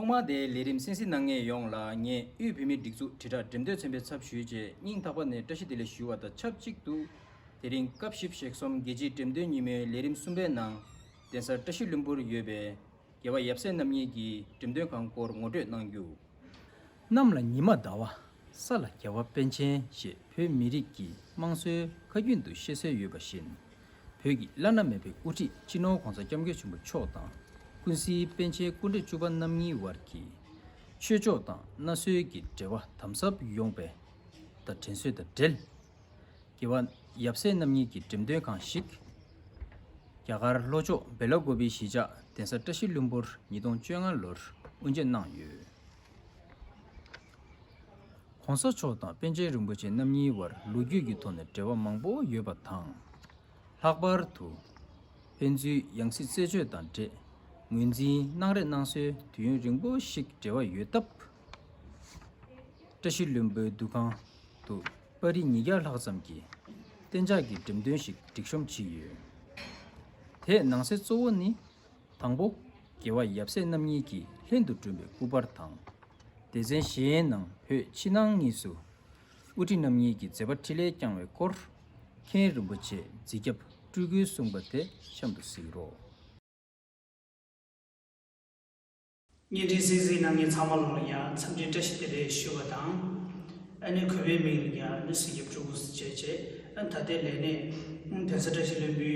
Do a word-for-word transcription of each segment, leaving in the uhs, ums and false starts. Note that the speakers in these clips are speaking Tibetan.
ཐོག་མར་དེའི་ལས་རིམ་གསན་གཟིགས་གནང་མཁན་ཡོངས་ལ་ངས་དབུས་བོད་མིའི་སྒྲིག་འཛུགས་དྲིལ་བསྒྲགས་འགྲེམས་སྟོན་ཚན་པའི་ཚབ་ཞུས་རྗེས་སྙིང་ཐག་པ་ནས་བཀྲ་ཤིས་བདེ་ལེགས་ཞུ་བ་དང་ཆབས་ཅིག་ཏུ། དེ་རིང་སྐབས་བཞི་པ་གཞལ་གསུམ་རྒྱལ་སྤྱིའི་འགྲེམས་སྟོན་ཉིན་མོའི་ལས་རིམ་གསུམ་པའི་ནང་གདན་ས་བཀྲ་ཤིས་ལྷུན་པོར་ཡོད་པའི་རྒྱལ་བ་ཡབ་སྲས་རྣམ་གཉིས་ཀྱི་འགྲེམས་སྟོན་ཁང་སྐོར་ངོ་སྤྲོད་གནང་རྒྱུ། གནམ་ལ་ཉི་མ་ཟླ་བ། ས་ལ་རྒྱལ་བ་པཎ་ཆེན་ཞེས་བོད་མི་རིགས་ཀྱི་དམངས་སྲོལ་ཁ་རྒྱུན་དུ་བཤད་སྲོལ་ཡོད་པ་བཞིན། བོད་ཀྱི་བླ་ན་མེད་པའི་དབུ་ཁྲིད་སྤྱི་ནོར་༸གོང་ས་༸སྐྱབས་མགོན་ཆེན་པོ་མཆོག་དང་། ཀུན་གཟིགས་པཎ་ཆེན་སྐུ་ཕྲེང་བཅུ་པ་རྣམ་གཉིས་བར་གྱི་ཆོས་ཕྱོགས་དང་གནའ་སྲོལ་གྱི་འབྲེལ་བ་དམ་ཟབ་ཡོང་བའི་དང་དྲན་གསོ་དང་འབྲེལ། རྒྱལ་བ་ཡབ་སྲས་རྣམ་གཉིས་ཀྱི་འགྲེམས་སྟོན་ཁང་ཞིག་རྒྱ་གར་ལྷོ་ཕྱོགས་སྦེ་ལ་ཀོ་པའི་གཞིས་ཆགས་གདན་ས་བཀྲ་ཤིས་ལྷུན་པོར་ཉིས་སྟོང་བཅོ་ལྔ་ལོར་དབུ་འབྱེད་གནང་ཡོད། ༸གོང་ས་མཆོག་དང་པཎ་ཆེན་རིན་པོ་ཆེ་རྣམ་གཉིས་བར་ལོ་རྒྱུས་ཀྱི་ཐོག་ནས་འབྲེལ་བ་མང་པོ་ཡོད་པ་དང་། ལྷག་པར་དུ། ཕན་ཚུན་ཡང་སྲིད་རྩད་གཅོད་དང་འབྲེལ་ངོས་འཛིན་གནང་རེས་གནང་སྲོལ་དུས་ཡུན་རིང་པོ་ཞིག་འབྲེལ་བ་ཡོད་སྟབས། བཀྲ་ཤིས་ལྷུན་པོའི་འདུ་ཁང་དུ་པར་རིས་ཉིས་བརྒྱ་ལྷག་ཙམ་གྱི་གཏན་འཇགས་ཀྱི་འགྲེམས་སྟོན་ཞིག་སྒྲིག་གཤོམ་བྱས་ཡོད། དེའི་ནང་གསེས་གཙོ་བོ་ནི། དང་པོ། རྒྱལ་བ་ཡབ་སྲས་རྣམ་གཉིས་ཀྱིས་ལྷན་དུ་བསྐྲུན་པའི་སྐུ་པར་དང་། སྡེ་ཚན་གཞན་ནང་བོད་ཕྱི་ནང་གཉིས་སུ་དབུ་ཁྲིད་རྣམ་གཉིས་ཀྱི་མཛད་པ་འཕྲིན་ལས་བསྐྱངས་པའི་སྐོར། མཁན་རིན་པོ་ཆེ་འཛིན་སྐྱབས་སྤྲུལ་སྐུས་གསུངས་པ་དེ་གཤམ་དུ་གཟིགས་རོགས། བརྙན་འཕྲིན་གསན་གཟིགས་གནང་མཁན་ཚང་མ་ལོ་ལ་ཡང་འཚམས་འདྲི་བཀྲ་ཤིས་བདེ་ལེགས་ཞུ་བ་དང་། ཨ་ནི་གུས་པའི་མིང་ལ་ཡང་ཨ་ནི་གཟིགས་སྐྱབས་སྤྲུལ་སྐུ་ཟེར་བྱས་བྱས། ཨ་ནི་ད་ལྟའི་ལས་གནས་གདན་ས་བཀྲ་ཤིས་ལྷུན་པོའི་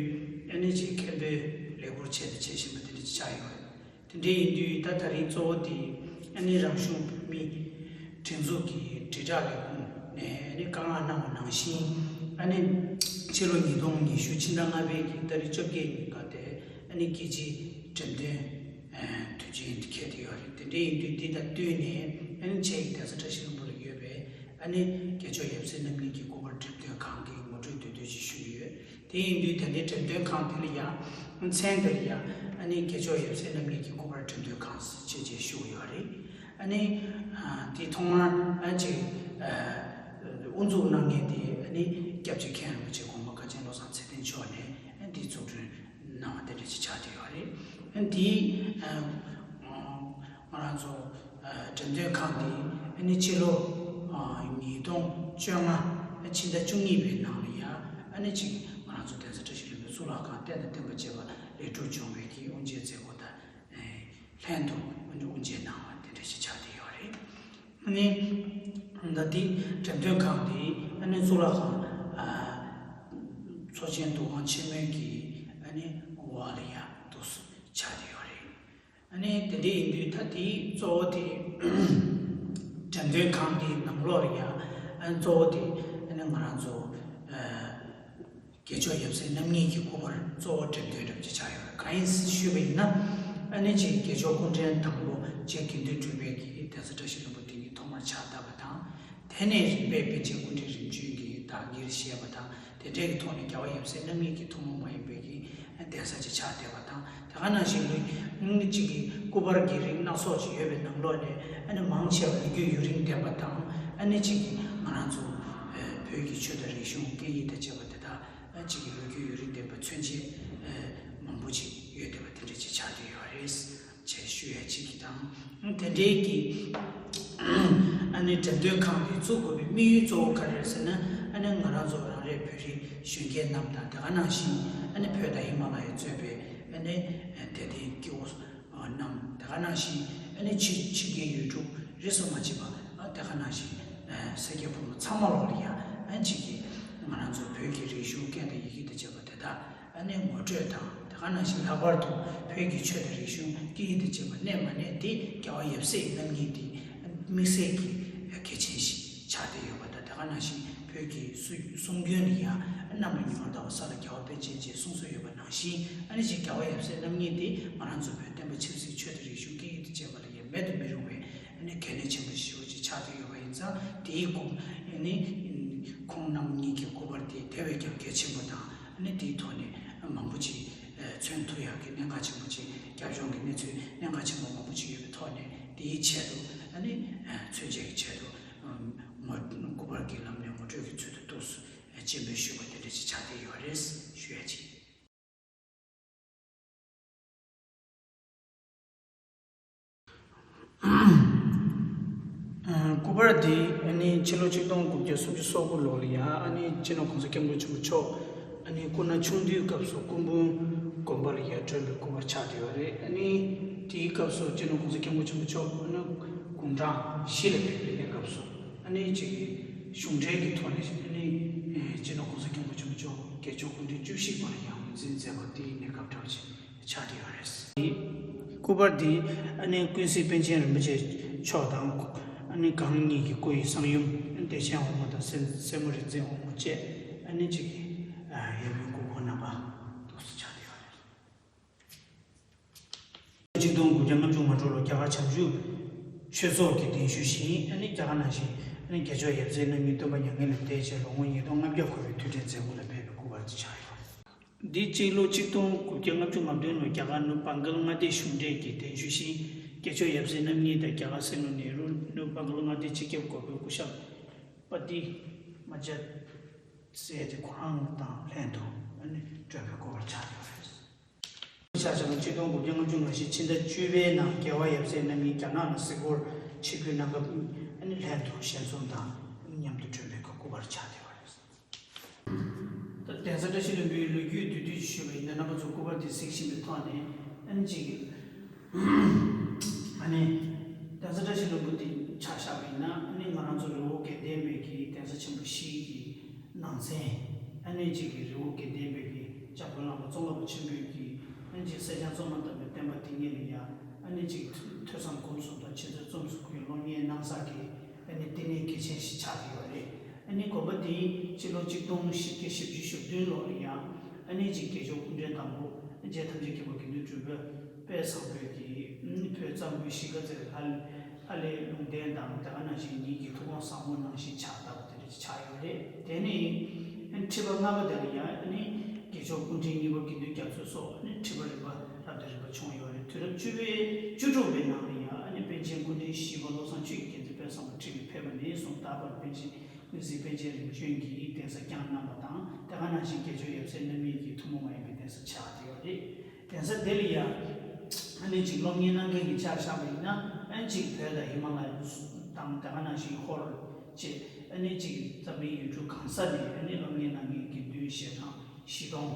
ཨ་ནི་ཅིག་མཁན་པོའི་ལས་ཁུར་བྱས་ཏེ་བྱེད་བཞིན་པ་དེ་འདྲ་ཅིག་ཆགས་ཡོད། དེ་འདྲ་ཡིན་དུས་ད་ད་རིང་གཙོ་བོ་དེ་ཨ་ནི་རང་གཞུང་བོད་མིའི་སྒྲིག་འཛུགས་ཀྱི་དྲིལ་བསྒྲགས་ལས་ཁུངས་ནས་ཨ་ནི་བཀའ་མངགས་གནང་བ་ནང་བཞིན། ཨ་ནི་ཕྱི་ལོ་ཉིས་སྟོང་ཉི་ཤུ་ཕྱི་ཟླ་ལྔ་པའི་གི་ཏ་རིག་བཅོ་བརྒྱད་ཉིན་ཀ་དེ་ཨ་ནི་རྒྱལ་སྤྱིའི་འགྲེམས་སྟོན་དུས་ཆེན་འཁེལ་བསྡད་ཡོད་རེད། དེ་འདྲ་ཡིན་དུས་འདི་དང་བསྟུན་ནས་ཨ་ནི་ཆེད་ཀྱི་གདན་ས་བཀྲ་ཤིས་ལྷུན་པོ་ལ་ཡོད་པའི་ཨ་ནི་རྒྱལ་མཆོག་ཡབ་སྲས་རྣམ་གཉིས་ཀྱི་སྐུ་པར་འགྲེམས་སྟོན་ཁང་གི་ངོ་སྤྲོད་བསྡུས་དོན་ཞིག་ཞུ་གི་ཡོད། དེ་ཡིན་དུས་ད་ལྟའི་འགྲེམས་སྟོན་ཁང་དེ་ལ་ཡང་མཚན་དེ་ལ་ཡང་ཨ་ནི་རྒྱལ་མཆོག་ཡབ་སྲས་རྣམ་གཉིས་ཀྱི་སྐུ་པར་འགྲེམས་སྟོན་ཁང་ཞེས་བྱས་ཞུ་གི་ཡོད་རེད། ཨ་ནི་དེ་ཐོག་མར་ཨ་ཅིག་དབུ་འཛུགས་གནང་མཁན་དེ་ཨ་ནི་སྐྱབས་རྗེ་མཁན་རིན་པོ་ཆེ་གོང་མ་དགའ་ཆེན་བློ་བཟང་ཚེ་བརྟན་མཆོག་ནས་ཨ་འདི་འཛུགས་སྐྲུན་གནང་བ་དེ་འདྲ་ཞིག་ཆགས་བསྡད་ཡོད་རེད། ཨ་འདི་ང་རང་ཚོ་འགྲེམས་སྟོན་ཁང་འདི་ཨ་ནི་ཕྱི་ལོ་ཉིས་སྟོང་བཅོ་ལྔ་ཕྱི་ཟླ་བཅུ་གཉིས་པའི་ནང་ལ་ཡ་ཨ་ནི་ཅིག་ང་རང་ཚོ་གདན་ས་བཀྲ་ཤིས་ལྷུན་པོའི་གཙུག་ལག་ཁང་རྟེན་དང་བརྟེན་པ་བཅས་པ་ལས་གྲུབ་སྦྱོང་བའི་གི་དབུ་འབྱེད་མཛད་སྒོ་དང་། ལྷན་དུ་དབུ་འབྱེད་གནང་བ་དེ་འདྲ་ཞིག་ཆགས་བསྡད་ཡོད་རེད། ཨ་ནི་ད་ལྟའི་འགྲེམས་སྟོན་ཁང་འདི་ཨ་ནི་གཙུག་ལག་ཁང་ཚོགས་ཆེན་འདུ་ཁང་ཆེན་མོའི་གི་ཨ་ནི་འོག་ལ་ཡ་འདུག་སེ་ཆགས་བསྡད་ཡོད་རེད། ཨ་ནི་དེ་འདྲ་ཡིན་དུས་ད་ལྟའི་གཙོ་བོ་དེ་འགྲེམས་སྟོན་ཁང་འདིའི་ནང་ལོགས་ལ་ཡ་ཨ་ནི་གཙོ་བོ་དེ་ཨ་ནི་ང་རང་ཚོ་རྒྱལ་མཆོག་ཡབ་སྲས་རྣམ་གཉིས་ཀྱི་སྐུ་པར་གཙོ་བོ་འགྲེམས་སྟོན་འགྲེམས་ཀྱི་ཆགས་ཡོད་རེད། གང་ཡིན་ཞུས་པ་ཡིན་ན། ཨ་ནི་ཅིག་རྒྱལ་མཆོག་སྐུ་ཕྲེང་དང་པོ་རྗེ་དགེ་འདུན་གྲུབ་པའི་གི་གདན་ས་བཀྲ་ཤིས་ལྷུན་པོ་དེ་ཉིད་ཐོག་མར་ཕྱག་བཏབ་པ་དང་། དེ་ནས་རིམ་པས་པཎ་ཆེན་སྐུ་ཕྲེང་རིམ་བྱོན་གྱི་བདག་གཉེར་བཞེས་པ་དང་། དེ་འདྲའི་གི་ཐོག་ནས་རྒྱལ་བ་ཡབ་སྲས་རྣམ་གཉིས་ཀྱི་ཐུན་མོང་མ་ཡིན་པའི་གི་གདན་ས་ཅིག་ཆགས་བསྡད་པ་དང་། དེ་ག་ནང་བཞིན་ལུས་ཅིག་གི་སྐུ་པར་གྱི་རིགས་སྣ་ཚོགས་ཅིག་ཡོད་པའི་ནང་ལོགས་ནས་ཨ་ནི་མང་ཆེ་བ་ལོ་རྒྱུས་ཡུན་རིང་ལྡན་པ་དང་། ཨ་ནི་ཅིག་གི་ང་རང་ཚོ་བོད་ཀྱི་ཆོས་དང་རིག་གཞུང་སྐད་ཡིག་དང་བཅས་པ་དེ་དག་ཅིག་གི་ལོ་རྒྱུས་ཡུན་རིང་ལྡན་པ་མཚོན་བྱེད་མང་པོ་ཅིག་ཡོད་བསྡད་པ་དེ་འདྲ་ཅིག་ཆགས་བསྡད་ཡོད་རེད་ཅེས་ཞུ་ཡ་ཅིག་གི་དང་། དེ་འདྲའི་གི་ཨ་ནི་འགྲེམས་སྟོན་ཁང་འདི་བཙུགས་དགོས་པའི་དམིགས་ཡུལ་གཙོ་བོ་ག་རེ་རེད་ཟེར་ན། ཨ་ནི་ང་རང་ཚོ་རང་རེའི་བོད་རིགས་གཞོན་སྐྱེས་རྣམས་དང་། དེ་ག་ནང་བཞིན་ཨ་ནི་བོད་དང་ཧི་མ་ལ་ཡ་གཙོས་པའི་ཨ་ནི་དད་ལྡན་སྐྱེ་བོ་རྣམས། དེ་ག་ནང་བཞིན་ཨ་ནི་ཕྱི་ཕྱི་རྒྱལ་ཡུལ་གྲུ་རིས་སུ་མ་ཆད་པ། ཨ་དེ་ག་ནང་བཞིན་ཨ་སེར་སྐྱ་ཕོ་མོ་ཚང་མ་ལོག་ལ་ཡ་ཨ་ཅིག་གི་ང་རང་ཚོ་བོད་ཀྱི་རིག་གཞུང་སྐད་དང་ཡི་གེ་དང་བཅས་པ་དེ་དག་ཨ་ནི་ངོ་སྤྲོད་དང་། དེ་ག་ནང་བཞིན་ལྷག་པར་དུ་བོད་ཀྱི་ཆོས་དང་རིག་གཞུང་སྐད་ཡིག་དང་བཅས་པ་གནས་མ་གནས་དེ་རྒྱལ་བ་ཡབ་སྲས་རྣམ་གཉིས་དེ་དམིགས་བསལ་གྱི་གལ་ཆེན་ཞིག་ཆགས་བསྡད་ཡོད་པ་དང་། དེ་ག་ནང་བཞིན་བོད་ཀྱི་སྲོལ་གསུང་རྒྱུན་ལ་ཡང་གནམ་ལ་ཉི་མ་ཟླ་བ་ས་ལ་རྒྱལ་བ་དཔལ་ཆེན་ཅེས་གསུངས་སྲོལ་ཡོད་པ་ནང་བཞིན། ཨ་ནི་ཅིག་རྒྱལ་བ་ཡབ་སྲས་རྣམ་གཉིས་དེ་ང་རང་ཚོ་བོད་བསྟན་པ་ཆབ་སྲིད་ཆོས་དང་རིག་གཞུང་སྐད་ཡིག་དང་བཅས་པ་ལ་ཡང་མེད་དུ་མི་རུང་བའི་ཨ་ནི་གལ་གནད་ཆེན་པོ་ཞེ་པོ་ཅིག་ཆགས་བསྡད་ཡོད་པ་ཡིན་ཙང་། དེའི་སྐོར་ཨ་ནི་ཁོང་རྣམ་གཉིས་ཀྱི་སྐུ་པར་དེ་དེ་བས་ཀྱང་གལ་ཆེན་པོ་དང་། ཨ་ནི་དེའི་ཐོག་ནས་མང་པོ་ཅིག་མཚོན་ཐུབ་ཡག་གི་གནད་འགག་ཆེན་པོ་ཅིག་རྒྱབ་ལྗོངས་ཀྱི་གནས་ཚུལ་གནད་འགག་ཆེན་པོ་མང་པོ་ཅིག་ཡོད་པའི་ཐོག་ནས། དེའི་ཆེད་དུ་ཨ་ནི་མཚོན་བྱེད་ཀྱི་ཆེད་དུ་ངོ་སྐུ་པར་གྱི་ལམ་ནས་ངོ་སྤྲོད་ཀྱི་ཚུལ་དུ་འདུག་སེ་སྤྱན་འབུལ་ཞུས་པ་དེ་འདྲ་ཅིག་ཆགས་བསྡད་ཡོད་རེད་ཞུ་ཡ་ཅིག་སྐུ་པར་འདི་ཨ་ནི་ཕྱི་ལོ་ཆིག་སྟོང་དགུ་བརྒྱ་སུམ་ཅུ་སོ་དགུ་ལོ་ལ་ཡང་ཨ་ནི་སྤྱི་ནོར་གོང་ས་སྐྱབས་མགོན་ཆེན་པོ་མཆོག་ཨ་ནི་སྐུ་ན་ཆུང་དུས་སྐབས་སུ་སྐུ་འབུམ་དགོན་པ་ལ་ཡར་བསྐྲུན་པའི་སྐུ་པར་ཆགས་བསྡད་ཡོད་རེད། ཨ་ནི་དེའི་སྐབས་སུ་སྤྱི་ནོར་གོང་ས་སྐྱབས་མགོན་ཆེན་པོ་མཆོག་ཨ་ནི་དགུང་གྲངས་བཞི་ལ་ཕེབས་པའི་གནས་སྐབས་སུ་ཨ་ནི་ཅིག་གཞུང་འབྲེལ་གྱི་ཐོག་ནས་ཨ་ནི་སྤྱི་ནོར་གོང་ས་སྐྱབས་མགོན་ཆེན་པོ་མཆོག་བརྒྱད་མཆོག་སྐུ་ཕྲེང་བཅུ་བཞི་པ་ལ་ཡང་ངོས་འཛིན་མཛད་པ་དེའི་གནས་སྐབས་འདྲ་བ་ཞིག་ཆགས་བསྡད་ཡོད་རེད། སྐུ་པར་འདི་ཨ་ནི་ཀུན་གཟིགས་པཎ་ཆེན་རིན་པོ་ཆེ་མཆོག་དང་ཨ་ནི་གང་ཉིད་ཀྱི་སྐུ་ཡི་གསང་ཡུམ་བདེ་ཆེན་དབང་མོ་དང་སྲས་སྲས་མོ་རིག་འཛིན་དབང་མོ་བཅས་ཨ་ནི་གཅིག་གི་ཡབ་ཡུམ་སྐུ་འཁོར་རྣམ་པ་འདུག་སེ་ཆགས་བསྡད་ཡོད་རེད། ཆིག་སྟོང་དགུ་བརྒྱ་ལྔ་བཅུ་ང་དྲུག་ལོ་རྒྱ་གར་བྱང་ཆུབ་ཆོས་ཚོགས་ཀྱི་གདན་ཞུ་བཞིན་ཨ་ནི་རྒྱ་གར་ནང་བཞིན་ཨ་ནི་རྒྱལ་མཆོག་ཡབ་སྲས་རྣམ་གཉིས་སྟོན་པ་མྱ་ངན་ལས་འདས་རྗེས་ལོ་ངོ་ཉིས་སྟོང་ལྔ་བརྒྱ་འཁོར་བའི་དུས་དྲན་མཛད་སྒོ་ལ་ཕེབས་པའི་སྐུ་པར་དེ་ཆགས་ཡོད། འདི་སྤྱི་ལོ་ཆིག་སྟོང་དགུ་བརྒྱ་ལྔ་བཅུ་ང་བདུན་ལོ་རྒྱ་གར་ནུབ་བྷང་གལ་མངའ་སྡེ་གཞུང་འབྲེལ་གྱི་གདན་ཞུ་བཞིན་རྒྱལ་མཆོག་ཡབ་སྲས་རྣམ་གཉིས་དང་རྒྱ་གར་སྲིད་བློན་ནེ་རུ། ནུབ་བྷང་གལ་མངའ་སྡེ་སྤྱི་ཁྱབ་འགོ་དཔོན་སྐུ་ཞབས་པ་ཏི་མ་ཇ་ཟེར་དེ་ཁོ་རང་དང་ལྷན་དུ་ཨ་ནི་སྤྲོད་པའི་སྐུ་པར་ཆགས་ཡོད་རེད། ཆ་བཞག་ན་ཆིག་སྟོང་དགུ་བརྒྱ་ལྔ་བཅུ་ང་བཞི་ཕྱི་ཟླ་བཅུ་པའི་ནང་རྒྱལ་བ་ཡབ་སྲས་རྣམ་གཉིས་རྒྱ་ནག་ལ་གཟིགས་སྐོར་ཆིབས་བསྒྱུར་གནང་སྐབས་ཨ་ནི་ལྷན་དུ་ཞལ་འཛོམས་དང་མཉམ་དུ་བསྐྲུན་པའི་སྐུ་པར་ཆགས་བསྡད་པ་རེད། ད་གདན་ས་བཀྲ་ཤིས་ལྷུན་པོའི་ལོ་རྒྱུས་བསྡུས་བསྡུས་ཞུས་པ་ཡིན་ན་རྣམ་པ་ཚོ་སྐུ་པར་དེ་གཟིགས་བཞིན་པའི་ཐོག་ནས་ཨ་ནི་གཅིག་གི་ཨ་ནི་གདན་ས་བཀྲ་ཤིས་ལྷུན་པོ་དེ་ཆ་བཞག་པ་ཡིན་ན་ཨ་ནི་ང་རང་ཚོ་རི་བོ་དགེ་ལྡན་པའི་གི་གདན་ས་ཆེན་པོ་བཞི་གི་ནང་ཚན། ཨ་ནི་གཅིག་གི་རི་བོ་དགེ་ལྡན་པའི་གི་འཇམ་མགོན་བླ་མ་ཙོང་ཁ་པ་ཆེན་པོའི་གི་ཨ་ནི་གཅིག་གསེར་སྦྱངས་བཙོ་མ་དམ་པའི་བསྟན་པ་དེ་ཉིད་ལ་ཡ་ཨ་ནི་གཅིག་ཐོས་བསམ་སྒོམ་གསུམ་དང་འཆད་རྩོད་རྩོམ་གསུམ་གྱི་སློབ་གཉེར་གནང་ས་གི་ཨ་ནི་བསྟི་གནས་གལ་ཆེན་ཞིག་ཆགས་ཀྱི་ཡོད་རེད། ཨ་ནི་དགོན་པ་དེ་སྤྱི་ལོ་ཆིག་སྟོང་བཞི་བརྒྱ་བཞི་བཅུ་ཞེ་བདུན་ལོ་ལ་ཡ་ཨ་ནི་གཅིག་རྒྱལ་མཆོག་སྐུ་ཕྲེང་དང་པོ་རྗེ་ཐམས་ཅད་མཁྱེན་པ་དགེ་འདུན་གྲུབ་པ་དཔལ་བཟང་པོས་ཀྱིས་བོད་གཙང་པོའི་གཞིས་ཀ་རྩེར་ལྷ་ལྷ་ལས་ལུང་བསྟན་དང་དེ་ག་ནང་བཞིན་ཉིད་ཀྱི་ཐུགས་དགོངས་ཟབ་མོ་གནང་བཞིན་ཕྱག་བཏབ་པ་དེ་འདྲ་ཅིག་ཆགས་ཡོད་རེད། དེ་ནས་ཁྲི་པ་ལྔ་པ་དེ་ལ་ཡང་ཨ་ནི་རྒྱལ་མཆོག་སྐུ་ཕྲེང་གཉིས་པ་དགེ་འདུན་རྒྱ་མཚོ་སོགས་ཨ་ནི་ཁྲི་པ་རིམ་པ་རབ་དང་རིམ་པ་བྱུང་ཡོད་རེད། དུས་རབས་བཅུ་པའི་བཅུ་དྲུག་པའི་ནང་ལ་ཡང་ཨ་ནི་པཎ་ཆེན་སྐུ་ཕྲེང་བཞི་པ་བློ་བཟང་ཆོས་ཀྱི་རྒྱལ་མཚན་དཔལ་བཟང་པོ་ཁྲི་ལ་ཕེབས་པ་ནས་བཟུང་ད་བར་པཎ་ཆེན་ཀུན་གཟིགས་པཎ་ཆེན་རིམ་བྱོན་གྱིས་གདན་ས་བསྐྱངས་གནང་བ་དང་དེ་ག་ནང་བཞིན་རྒྱལ་མཆོག་ཡབ་སྲས་རྣམ་གཉིས་ཀྱི་ཐུན་མོང་མ་ཡིན་པའི་གདན་ས་ཆགས་བསྡད་ཡོད་རེད། གདན་ས་དེ་ལ་ཡང་ཨ་ནི་གཅིག་སློབ་གཉེར་གནང་མཁན་གྱི་ཆ་བཞག་པ་ཡིན་ན་ཨ་ནི་གཅིག་བོད་དང་ཧི་མ་ལ་ཡ་དང་དེ་ག་ནང་བཞིན་ཧོར་བཅས་ཨ་ནི་གཅིག་འཛམ་གླིང་ཡུལ་གྲུ་གང་ས་ནས་ཨ་ནི་སློབ་གཉེར་གནང་མཁན་དགེ་འདུན་ཞལ་གྲངས་བཞི་སྟོང་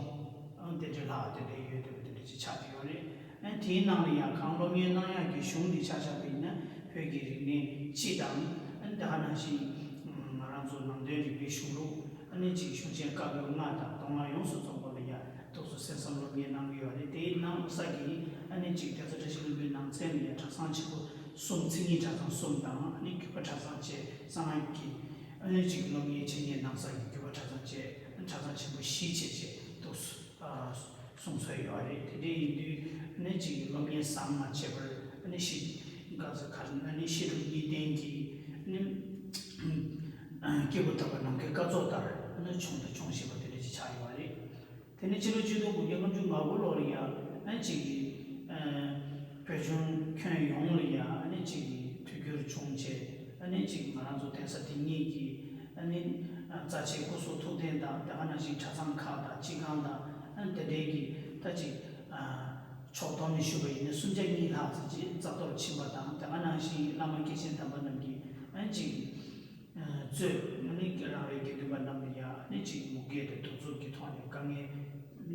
ཨ་དེ་འདྲའི་ལྷག་དེ་འདྲའི་ཡོད་བསྡད་པ་དེ་འདྲ་ཅིག་ཆགས་བསྡད་ཡོད་རེད། ཨ་ནི་དེའི་ནང་ལ་ཡང་གང་སློབ་གཉེར་གནང་ཡག་གི་གཞུང་འདི་ཆ་བཞག་པ་ཡིན་ན་བོད་ཀྱི་རིག་གནས་སྤྱི་དང་ཨ་ནི་དེ་ག་ནང་བཞིན་ང་རང་ཚོ་ནང་བསྟན་རིག་པའི་གཞུང་ལུགས་ཨ་ནི་གཅིག་གཞུང་ཆེན་བཀའ་པོད་ལྔ་དང་མདོ་སྔགས་ཡོངས་སུ་རྫོགས་པ་ལ་ཡང་ཏོག་ཙམ་གསན་བསམ་སློབ་གཉེར་གནང་གི་ཡོད་རེད། དེའི་ནང་ས་གི་ཨ་ནི་གཅིག་གདན་ས་བཀྲ་ཤིས་ལྷུན་པོའི་ནང་ཚན་ལ་ཡང་གྲྭ་ཚང་ཆེན་པོ་གསུམ་མཚན་ཉིད་གྲྭ་ཚང་གསུམ་དང་ཨ་ནི་བརྒྱུད་པ་གྲྭ་ཚང་བཅས་གསང་སྔགས་ཀྱི་ཨ་ནི་གཅིག་སློབ་གཉེར་འཆད་ཉན་གནང་ས་ཀྱི་བརྒྱུད་པ་གྲྭ་ཚང་བཅས་ཨ་ནི་གྲྭ་ཚང་ཆེན་པོ་བཞི་བྱས་བྱས་ཏོག་ཙམ་གསུང་སྲོལ་ཡོད་རེད། དེ་འདྲ་ཡིན་དུས་ཨ་ནི་གཅིག་སློབ་གཉེར་ཟམ་མ་ཆད་པར་ཨ་ནི་ཤི་ག་ས་ག་ཨ་ནི་ཤེས་རབ་གཉིས་ལྡན་གྱི་ཨ་ནི་སྐྱེས་བུ་དམ་པ་ནམ་མཁའི་སྐར་ཚོགས་ལྟར་ཨ་ནི་བྱུང་དང་འབྱུང་བཞིན་པ་དེ་འདྲ་ཅིག་ཆགས་ཡོད་རེད། དེ་ནས་ཕྱི་ལོ་ཆིག་སྟོང་དགུ་བརྒྱ་ལྔ་བཅུ་ང་དགུ་ལོ་ལ་ཡང་ཨ་ནི་གཅིག་གི་ཨ་བོད་ལྗོངས་ཁྱོན་ཡོངས་ལ་ཡང་ཨ་ནི་གཅིག་གི་དུས་འགྱུར་བྱུང་རྗེས་ཨ་ནི་གཅིག་ང་རང་ཚོ་གདན་ས་དེ་ཉིད་ཀྱི་ཨ་ནི་ཨ་རྩ་ཆེའི་སྐུ་གཟུགས་ཐུགས་རྟེན་དང་དེ་ག་ནང་བཞིན་གྲྭ་ཚང་ཁག་དང་སྤྱི་ཁང་དང་ཨ་ནི་དེ་འདྲའི་གི་ད་གཅིག་ཨ་ཕྱོགས་བསྡོམས་ནས་ཞུས་པ་ཡིན་ན་སུམ་བརྒྱ་གཉིས་ལྷག་ཙམ་ཅིག་རྩ་གཏོར་ཕྱིན་པ་དང་དེ་ག་ནང་བཞིན་བླ་མ་སྐྱེས་ཆེན་དམ་པ་རྣམས་ཀྱིས་ཨ་ནི་གཅིག་གི་གཙོས་ཨ་ནི་རང་རེའི་དགེ་འདུན་པ་རྣམས་ལ་ཡང་ཨ་ནི་གཅིག་མུ་གེ་དང་གདུག་རྩུབ་ཀྱི་ཐོག་ནས་དཀའ་ངལ་ཨ་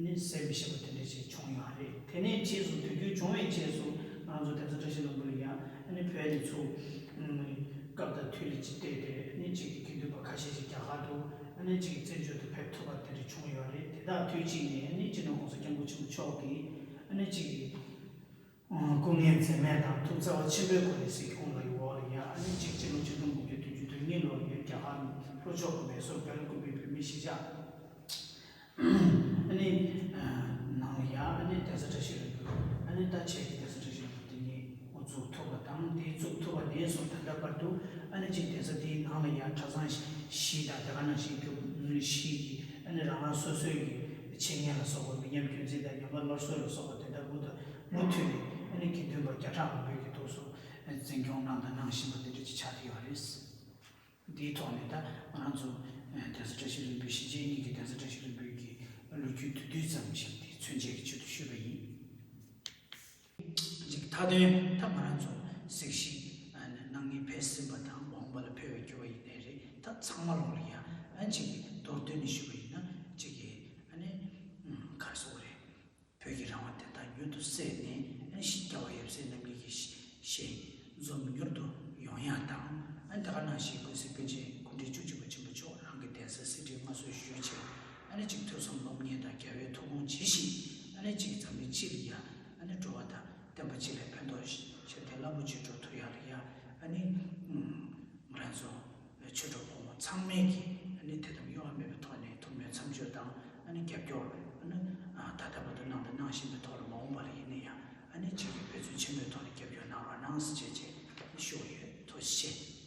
ནི་སེལ་མི་ཤེས་པ་དེ་འདྲ་ཞིག་བྱུང་ཡོད་རེད། དེ་ནས་རྗེས་སུ་དུས་འགྱུར་བྱུང་བའི་རྗེས་སུ་ང་ཚོ་གདན་ས་བཀྲ་ཤིས་ལྷུན་པོ་ལ་ཡང་ཨ་ནི་བོད་ནས་ཚུར་སྐབས་དང་དུས་ལ་ཅིག་བལྟས་ཏེ་ཨ་ནི་གཅིག་གི་དགེ་འདུན་པ་ཁ་ཤས་ཤིག་རྒྱ་གར་དུ་ཨ་ནི་གཅིག་བཙན་བྱོལ་དུ་ཕེབས་ཐུབ་པ་དེ་འདྲ་བྱུང་ཡོད་རེད། དེ་དག་དུས་གཅིག་ནས་ཨ་ནི་སྤྱི་ནོར་གོང་ས་སྐྱབས་མགོན་ཆེན་པོ་མཆོག་གིས་ཨ་ནི་གཅིག་གི་སྐུ་ངལ་འཛེམས་མེད་དང་ཐུགས་བརྩེ་བ་ཆེན་པོའི་སྒོ་ནས་གཟིགས་སྐྱོང་གནང་བའི་འོག་ལ་ཡང་ཨ་ནི་གཅིག་སྤྱི་ལོ་ཆིག་སྟོང་དགུ་བརྒྱ་བདུན་ཅུ་དོན་གཉིས་ལོར་ཡང་རྒྱ་གར་ལྷོ་ཕྱོགས་ཀྱི་མེ་སོར་བོད་ལ་བསྐོས་པའི་བོད་མི་གཞིས་ཆགས་ཨ་ནི་ནང་ལ་ཡང་ཨ་ནི་གདན་ས་བཀྲ་ཤིས་ལྷུན་པོ་ཨ་ནི་ད་ཆེད་ཀྱི་གདན་ས་བཀྲ་ཤིས་ལྷུན་པོ་དེ་ཉིད་འགོ་འཛུགས་ཐུབ་པ་དང་དེ་བཙུགས་ཐུབ་པ་ནས་བཟུང་ད་ལྟ་བར་དུ་ཨ་ནི་གཅིག་གདན་ས་དེའི་ནང་ལ་ཡང་གྲྭ་ཚང་བཞི་དང་དེ་ག་ནང་བཞིན་རྒྱུ་བཞི་གི་ཨ་ནི་རང་རང་སོ་སོའི་གི་འཆད་ཉན་ལ་སོགས་པ་མི་ཉམས་རྒྱུན་འཛིན་དང་ཉམས་པ་སླར་གསོ་ལ་སོགས་པ་དེ་འདྲ་མུ་མཐུད་ནས་ཨ་ནི་དགེ་འདུན་པ་བརྒྱ་ཕྲག་མང་པོའི་གི་ཐོག་སུ་འཛིན་སྐྱོང་གནང་དང་གནང་བཞིན་པ་དེ་འདྲ་ཅིག་ཆགས་བསྡད་ཡོད་རེད། འདིའི་ཐོག་ནས་ད་ང་རང་ཚོ་གདན་ས་བཀྲ་ཤིས་ལྷུན་པོའི་གཞིས་བྱེས་གཉིས་ཀྱི་གདན་ས་བཀྲ་ཤིས་ལྷུན་པོའི་གི་ལོ་རྒྱུས་བསྡུས་བསྡུས་ཙམ་ཞིག་འདི་མཚོན་བྱེད་ཀྱི་ཆེད་དུ་ཞུས་པ་ཡིན། ཅིག་མཐའ་དོན་ད་ང་རང་ཚོ་གཟིགས་ཤིག་ བོད་ཟིན་པ་དང་འོངས་པ་ལ་ཕེབས་པའི་འགྱུར་བ་ཡིན་ནའི་རེད། ད་ཚང་མ་ལོག་ལ་ཡ་ཨ་ཅིག་གི་མདོར་བསྡུས་ནས་ཞུས་པ་ཡིན་ན་ཅིག་གི་ཨ་ནི་ག་རེ་ཟེར་དགོས་རེད། བོད་ཀྱི་རང་དབང་དེ་དག་མྱུར་དུ་གསལ་ནས་ཨ་ནི་རྒྱལ་བ་ཡབ་སྲས་རྣམ་གཉིས་ཀྱི་ཞལ་འཛོམས་མྱུར་དུ་ཡོང་ཡག་དང་། ཨ་ནི་དེ་ག་ནང་བཞིན་ཀུན་གཟིགས་པཎ་ཆེན་སྐུ་ཕྲེང་བཅུ་གཅིག་པ་ཆེན་པོ་མཆོག་རང་གི་གདན་ས་གསེར་ཁྲིར་མངའ་གསོལ་ཞུས་བྱས། ཨ་ནི་ཅིག་ཐོས་བསམ་སློབ་གཉེར་དང་རྒྱལ་བའི་ཐུགས་དགོངས་ཇི་བཞིན་ཨ་ནི་ཅིག་འཛམ་གླིང་སྤྱི་ལ་ཡ་ཨ་ནི་འགྲོ་བ་དང་བསྟན་པ་སྤྱི་ལ་ཕན་ཐོགས་ཤར་ཏེ་རླབས་པོ་ཆེ་འགྲོ་ཐུབ་ཡག་ལ་ཡ་ཨ་ནི་ང་རང་ཚོ་ཆོས་གྲོགས་ཕོ་མོ་ཚང་མས་ཀྱིས་ཨ་ནི་དད་དམ་གཡོ་བ་མེད་པའི་ཐོག་ནས་ཐུགས་སྨོན་མཚམས་སྦྱོར་དང་ཨ་ནི་རྒྱབ་སྐྱོར་ཨ་ནི་ད་ལྟ་བར་དུ་གནང་དང་གནང་བཞིན་པའི་ཐོག་ལ་མ་འོངས་པ་ལ་ཡིན་ན་ཡང་ཨ་ནི་ཅིག་གི་འབད་བརྩོན་ཆེན་པོའི་ཐོག་ནས་རྒྱབ་སྐྱོར་གནང་རོགས་གནང་ཟེར་བྱས་ཅིག་ཨ་ནི་ཞུ་བ་ཡོད། ཐུགས་རྗེ་ཆེ།